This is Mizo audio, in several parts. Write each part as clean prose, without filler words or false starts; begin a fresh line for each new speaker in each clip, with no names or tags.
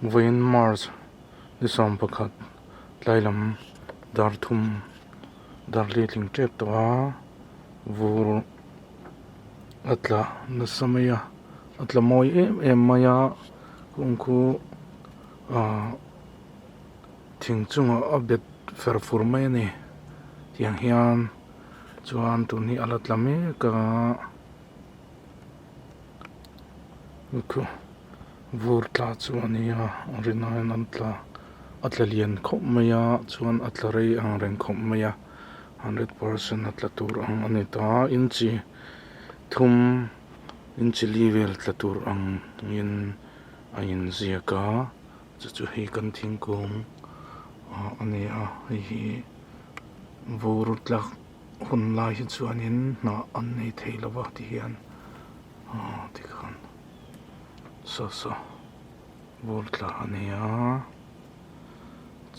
Vawiin March ni 11 tlai lam dar thum dar li tling tep tawh a vur a tla nasa mai a a tla mawi em em mai a kawng khu ah thing chungah a bet fer fur mai a ni tiang hian chuan tun hi a la tla mek a. Vur tla chu a ni a a rinaiin an tla a tla lian khawp mai a chuan a tla rei ang reng khawp mai a 100% a tla tur ang a ni ta inchi thum inchi li vel tla tur ang in a inziak a chu chu hei kan thingkung ah a ni a hei hi vur tlak hun lai hi chuanin hnah an nei thei lo va ti hian aw tikhan saw saw vur tla a ni a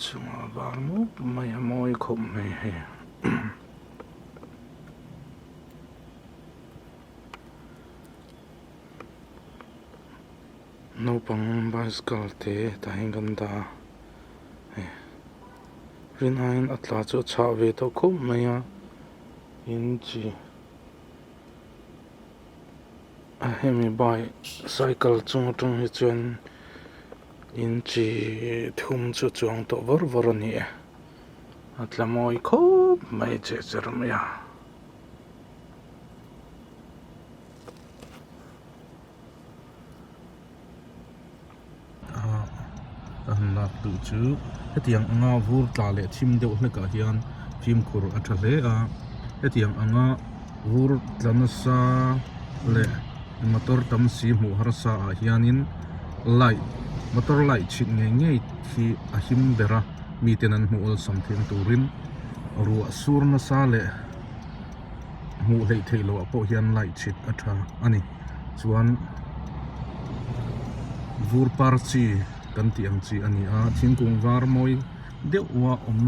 chungah var mup mai a mawi khawp mai hei. Naupang bicycle te tah hian kan dah a hei rinaiin a tla chu a chhah ve tawh khawp mai a inchi a hemi bike cycle chung atang hi chuan inchi thum chu a chuang tawh var var a ni e a tla mawi khawp mai che cher mai a. Ka han lak duh chu hetiang anga vur tla leh thim deuh hlekah hian fimkhur a tha hle a hetiang anga vur tla nasa leh motor tam si hmuh harsa ah hianin light motor light chhit ngei ngei hi a him ber a miten an hmuh awlsam theihna turin ruah sur nasa leh hmuh hleih theih loh ah pawh hian light chhit a tha a ni chuan vur par chi kan tih ang chi a ni a thingkung var mawi deuh a awm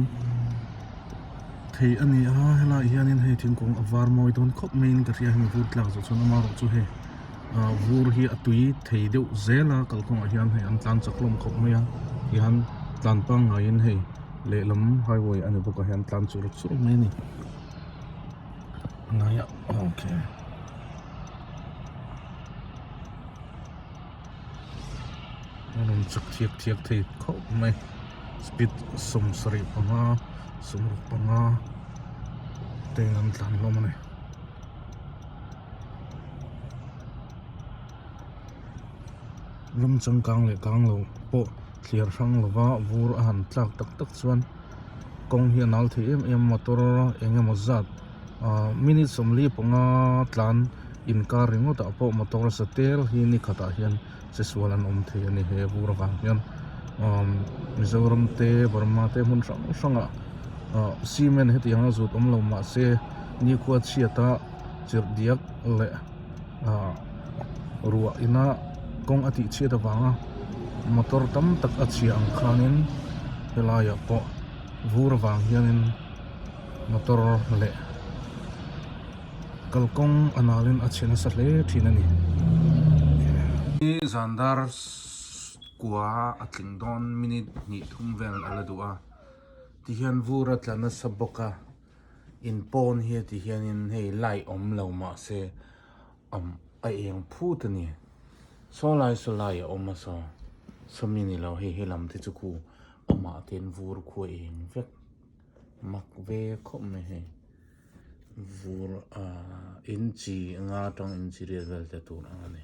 thei a ni a helaiah hianin hei thingkung a var mawi dawn khawp maiin ka hria hemi vur tlak zawh chuan amaherawh chu hei ah vur hi a tui thei deuh zel a kalkawngah hian hei an tlan chak hlawm khawp mai a tihian tlan pangngaiin hei lehlam highway a ni bawk a hian tlan chur chur mai a ni. Okay. A rawn chak thiak thiak thei khawp mai speed 75 65 te in an tlan hlawm a ni. Ram changkang leh kang lo pawh thliar hrang lova vur a han tlak tak tak chuan. Kawng hi a nal thei em em motor eng emaw zat ah minute 45 tlan inkar ringawt ah pawh motor sa tel hi ni khatah hian che sual an awm thei a ni he vur avang hian umm Mizoram te Burma te hmun hrang hrang ah ah cement hetiang a zut awm lo mahse nikhua chhiat a chirh diak leh ah ruah ina kawng a tih chhiat avanga motor tam tak a chhia ang khanin helaiah pawh vur avang hianin motor leh kalkawng a nalin a chhe nasa hle thin a ni. Zan dar kua a tling dawn minute hnih thum vel a la duh a tihian vur a tla nasa bawk a. In pawn hi ti hianin hei light awm lo mahse am a eng phut a ni saw lai saw lai a awm a saw sawmi ni lo hei helam te chu khu amah te an vur khu a eng vek mak ve khawp mai hei vur ah inchi anga tang inchi riat vel te tur ang a ni.